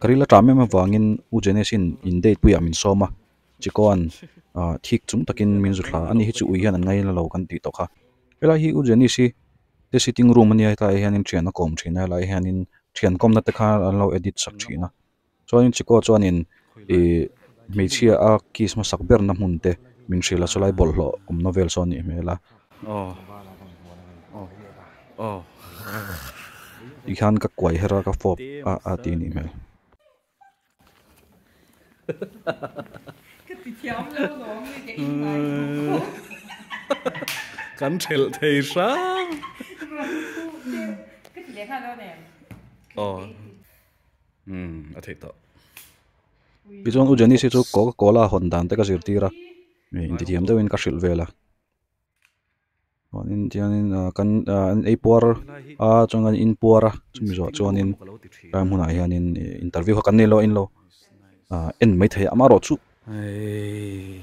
Ka ril a ṭam em avangin U Jenesin in date puiah min sawm a, Chikoa'n thik chung takin min zu thla a ni hi chu ui hian an ngaina lo kan tih tawh kha. Helai hi U Jenis hi te sitting room a nia hetlaiah hianin ṭhian a kawm ṭhin a, helaiah hianin ṭhian kawmna te kha an lo edit sak ṭhin a. Chuanin Chiko chuanin ih hmeichhia a kiss hmasak berna hmun te min hrilh a chulai bawlhhlawh awmna vel sawn a nih hmel a. Tikhian ka kuai her a ka fawp a a ti a nih hmel. Ka ti thiam lo lawm nge ka inlai bawk. Kan thelh thei hrang. Rawn khuh deuh. Ka ti leh nghal dawn em? Aw. Umm a theih tawh. Tichuan U Janice hi chu Coca Cola hawn dan te ka zirtir a, intithiam deuhin ka hrilh vel a. Chuanin tiangin kan an ei puar a chuan kan in puar a chumi zawh chuanin tlai hmunah hianin interview kha kan nei lo a inlo en mai thei a amaherawhchu. Hei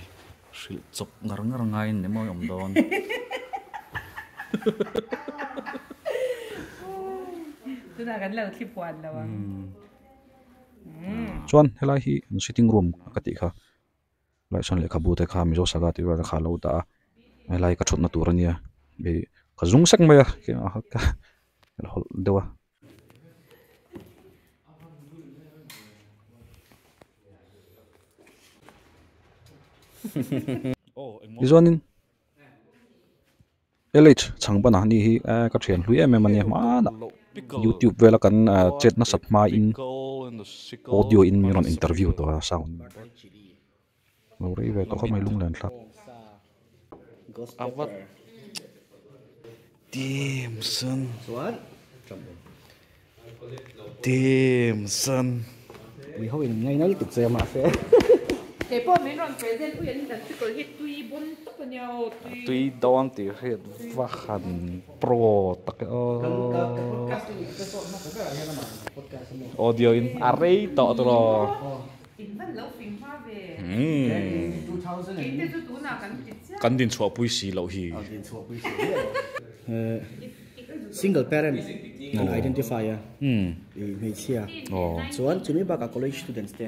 hrilh chawp ngar ngar ngaiin ni mawi awm dawn. Tunah kan lo thli puan lo ang. Chuan helai hi sitting room ka tih kha. Lai sawn lehkhabu te kha Mizo saga tih vel te kha a lo dah a helai ka thutna tur a nia ih ka zung sek mai a ka hawlh deuh a. Tichuanin. LH chhangban a ni hi ka thian hlui em em a nia hmanah youtube vela kan chet nasat hmain audio in min rawn interview tawh a sound lo rei ve tawh khawp mai lunglen thlak. Damson. Ui ho in ngaina lutuk che mahse. Kei pawh min rawn present ui an kan pickle hi tui bon tak a nia aw tui. Tui dawn tih hriat va han pro tak e aw. Audio in a rei tawh tawh. In van lo fing hma ve. Kei te chu tunah kan ti chiah. Kan din chhuahpui si loh hi. Din chhuahpui si loh. Single parent an identify a i hmeichhia chuan chumi bakah college students te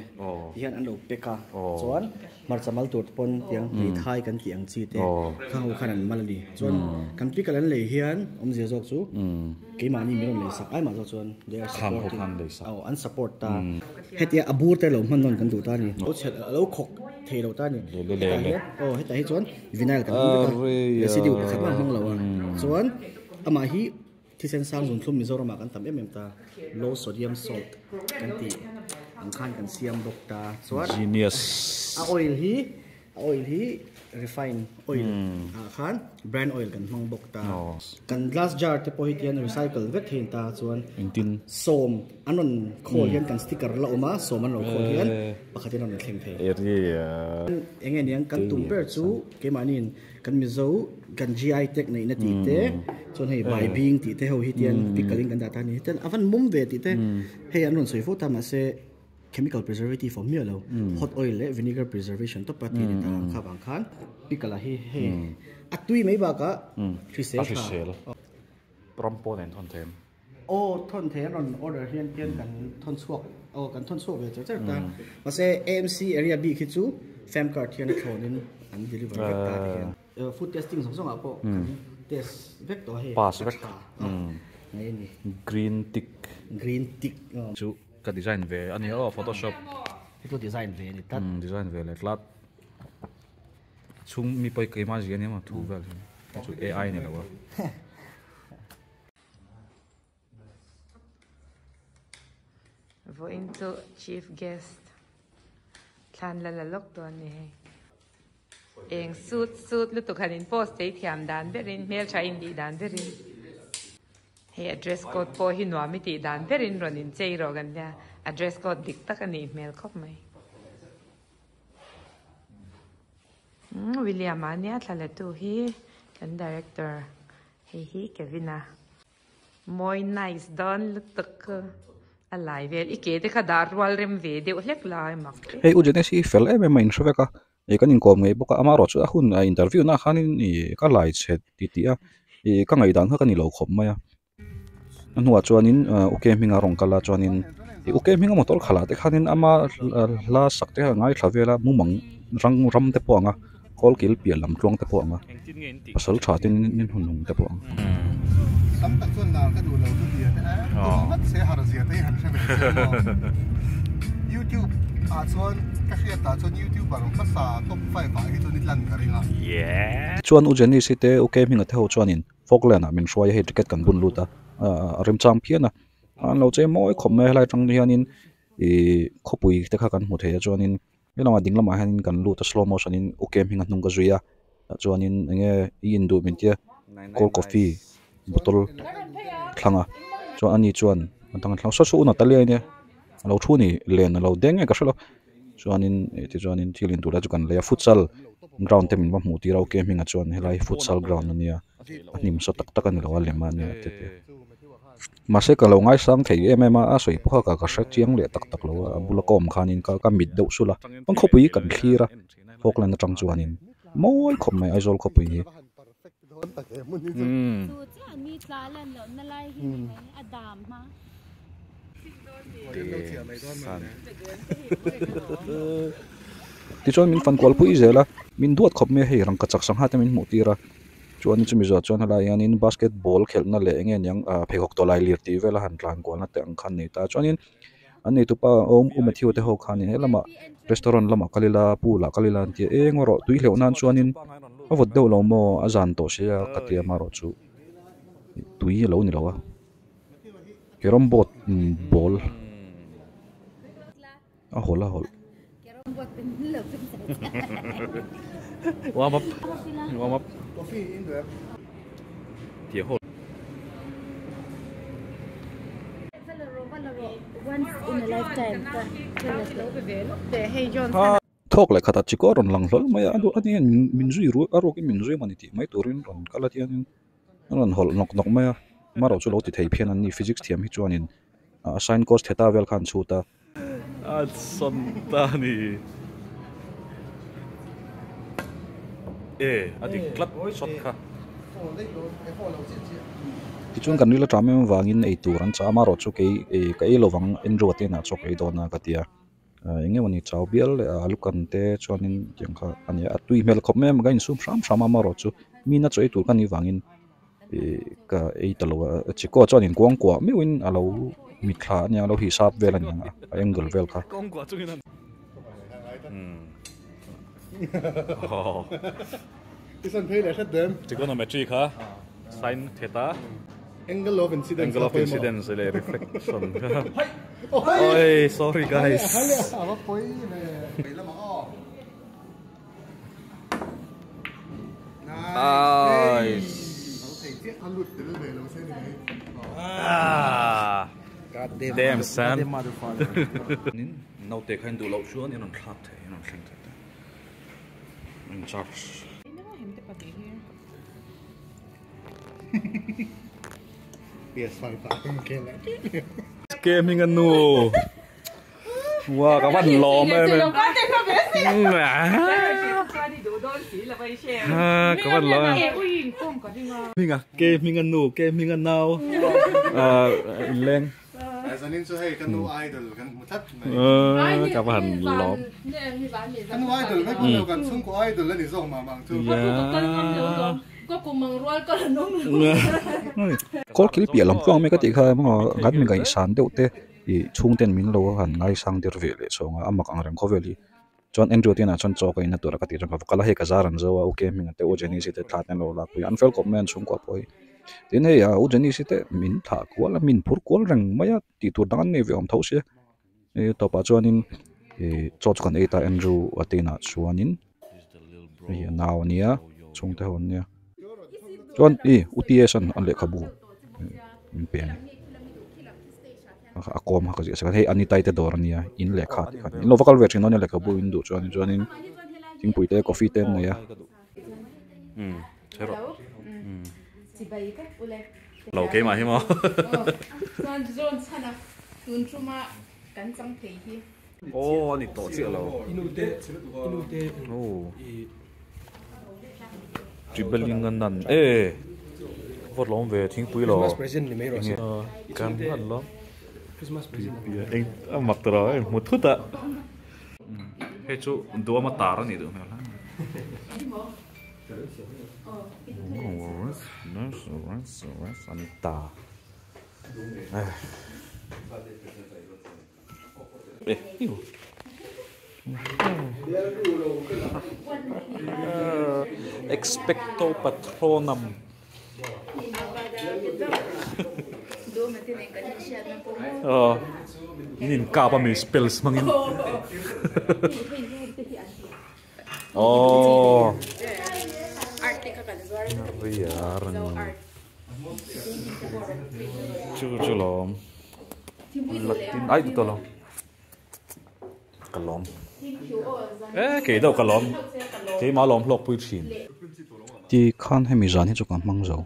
hian an lo pack a chuan hmarcha mal tur te pawn tiang hmeithai kan tih ang chi te khang ho khan an mal a ni chuan kan pickle an lei hian awmzia zawk chu keimahni min rawn lei sak ai mah zawk chuan they are supporting aw an support ta hetia a bur te lo hman nawn kan duh ta a ni lo chhelh lo khawk thei lo ta a ni hetah hian aw hetah hi chuan vinyl kan hmang vek a residue pakhat mah hmang lo a chuan amah hi thisen sang zun thlum Mizoramah kan tam em em ta low sodium salt kan tih ang khan kan siam bawk ta chuan a oil hi a oil hi refine oil ah khan brand oil kan hmang bawk ta kan glass jar te pawh hi tian recycle vek thei ta chuan sawm an rawn khawl hian kan sticker la awm a sawm an rawn khawl hian pakhat in a rawn thleng thei eng nge niang kan tum ber chu keimahniin kan Mizo kan GI tag neihna tih te chuan hei bai bing tih te ho hi tian pickle in kan dah ta a ni tian a van mum ve tih te hei an rawn sawi fo ta mahse chemical preservative awm miah lo hot oil leh vinegar preservation tawp a tih a ni ta ang kha vang khan pickle ah hi hei a tui mai bakah hrisel tha ram pawh nen thawn thei Aw thawn thei an rawn order hian tian kan thawn chhuak aw kan thawn chhuak ve char char ta mahse AMC area bik hi chu fam card hian a thlawn in an deliver vek ta ti hian food testing zawng zawng ah pawh kan test vek tawh a hei pass vek ngai a ni green tick green tick chu ka design ve a ni aw photoshop hi chu design ve a ni tlat design ve leh tlat chhung mi pawi keimah zia nia maw thu vel hi chu AI ni lo a. Vawiin chu chief guest thlan la la lawk dawn ni hei. Eng suit suit lutuk han in post thei thiam dan berin hmeltha in tih dan berin hei a dress code pawh hi nuam i tih dan berin rawn in chei rawh kan nia a dress code dik tak a nih hmel khawp mai. William a nia thla la tu hi kan director Hei hi Kevin a mawi nice dawn lutuk a lai vel i ke te kha dah rual rem ve deuh hlek lai mak te. Hei U Janes hi fel em em a inhre vek a, ih kan inkawm ngei bawk a, amaherawh chu a hun a interview na khanin ih ka lai chhe ti tih a, ih ka ngaihdan kha ka ni lo khawp mai a. A hnuah chuanin U K hminga rawn kal a chuanin Ih u ke hminga motor khalh ah te khanin ama hla sak te kha a ngaithla vel a mumang rang ram te pawh ang a kawlkil piah lam tluang te pawh ang a pasal tha te ni hun hung te pawh ang. Tichuan U Janice-i te U Kei hminga te ho chuanin Falkland ah min hruai a hei ticket kan bun lut a a remchang phian a an lo chei mawi khawp mai a helai atang hianin ihh khawpui te kha kan hmu thei a chuanin he lamah ding lamah hianin kan lut a slow motion in U Kei hminga hnung ka zui a tah chuanin eng nge i induh min tia cold coffee bottle thlang a chuan ani chuan a dang a thlang saw saw U Natalia ania a lo thu a ni len a lo deng nge ka hrelo chuanin ih tichuanin thil intur lai chu kan lei a futsal ground te min va hmuh tir a okay hmingah chuan helai hi futsal ground ania a hnim saw tak tak a ni lo a lem a nia te te mahse ka lo ngaisang thei em em a a sawi pawh kha ka hre chiang leh tak tak lo a a bula ka awm khanin ka ka mit deuh sulh a chuan khawpui kan thlir a Falkland atang chuanin mawi khawp mai Aizawl khawpui hi. Tichuan min fan kual pui zel a, min duat khawp mai a hei rangkachak sangha te min hmuh tir a, chuan chumi zawh chuan helai hianin basketball khelhna leh eng nge niang ah pheikhawk tawlai lir tih vel a han tlan kualna te ang khan a nei ta chuanin an neitupa awm u Matthew te ho khan he lamah restaurant lamah kal ila pool ah kal ila an ti a eng erawh tui hleuh nan chuanin a vawt deuh lo maw a zan tawh sia ka ti a amaherawhchu tui a lo ni lo a carrom board ball a hawlh a hawlh. Warm up warm up Thawk leh khatah chikaw a rawn lang hlawl mai a, a duh a nia min zui rual a ruakin min zui emaw ni tih mai turin rawn kal a tiangin a rawn hawlh nawk nawk mai a, amaherawhchu lo ti thei phian an ni physics thiam hi chuanin a sine cos theta vel kha an chhut a. A sawn ta a ni. E a dik tlat shot kha. Tichuan kan ril aṭam em avangin ei tur an chah a, amaherawhchu kei ka ei lovang Andrew-a te inah chaw ka ei dawn a ka ti a. Eng nge mawni chau bial leh a lukan te chuanin tiang kha a ni a, a tui hmel khawp mai a, ka insum hram hram a amaherawhchu mi na chaw ei tur ka nih vangin ih ka ei ta lo a, Chiko chuan inkuangkuah meuhin a lo mitthla a nia a lo hisap vel a ni ang a, a angle vel kha. Trigonometry kha sin theta. Angle of incidence Angle of incidence leh reflection kha. Oi sorry guys. Nice. Ah. Damn son. Naute kha in duh loh chuan in rawn thlak thei in rawn thleng thei ta. In charge. Ke hming a nu. Wa ka van lawm em em. Ha ka van lawm em. Hming a ke hming a nu ke hming a nau. In leng. Zanin chu hei ka nu idol kan hmu tlat mai. Ka van lawm. Ka nu idol vek lo kan chhungkaw idol a ni zawk mah mah ang chu. Kawlkil piah lam tluang mai ka tih kha emaw kan mi ngaihsan deuh te ih chhungten min lo han ngaisang der ve leh chhawng a a mak ang reng khawvel hi chuan Andrew te inah chuan chaw ka inna tura ka tih chuan ka va kal a hei ka zar an zo a U K hming te U Janice te thla te an lo lak pui a an fel khawp mai a an chhungkua pawh hi tin hei U Janice te min thlah kual a min phur kual reng mai a tih tur dang an nei ve awm tho sia hei tawpah chuanin ih chaw chu kan ei ta Andrew a te inah chuanin. Hei hi a nau a nia chhungte ho an nia chuan ih u t s an a lehkhabu min pe a ni a kawm kha ka ziah sak a hei Anitai te dawr a nia in lehkha tih kha a ni in lo va kal ve thin dawn nia lehkhabu in duh chuan chuanin thingpui te coffee te an nei a. Lo keimah hi maw. Aw a ni tawh chiah lo. Aw. Tribeling a nan e. Vawt lawm ve thingpui lo. Kan han lawm. Eng a mak ta lo a hmu thut a. Hei chu duama tar a nih duh hmel a. An ta. Expecto Patronum. Nin kap a mi spells hmangin. Oh. Chu chu lawm. Latin ai tu lo. Ka lawm. E kei deuh ka lawm. Keimah lawm hlawk pui thin. Ti khan hemi zan hi chu ka hmang zo.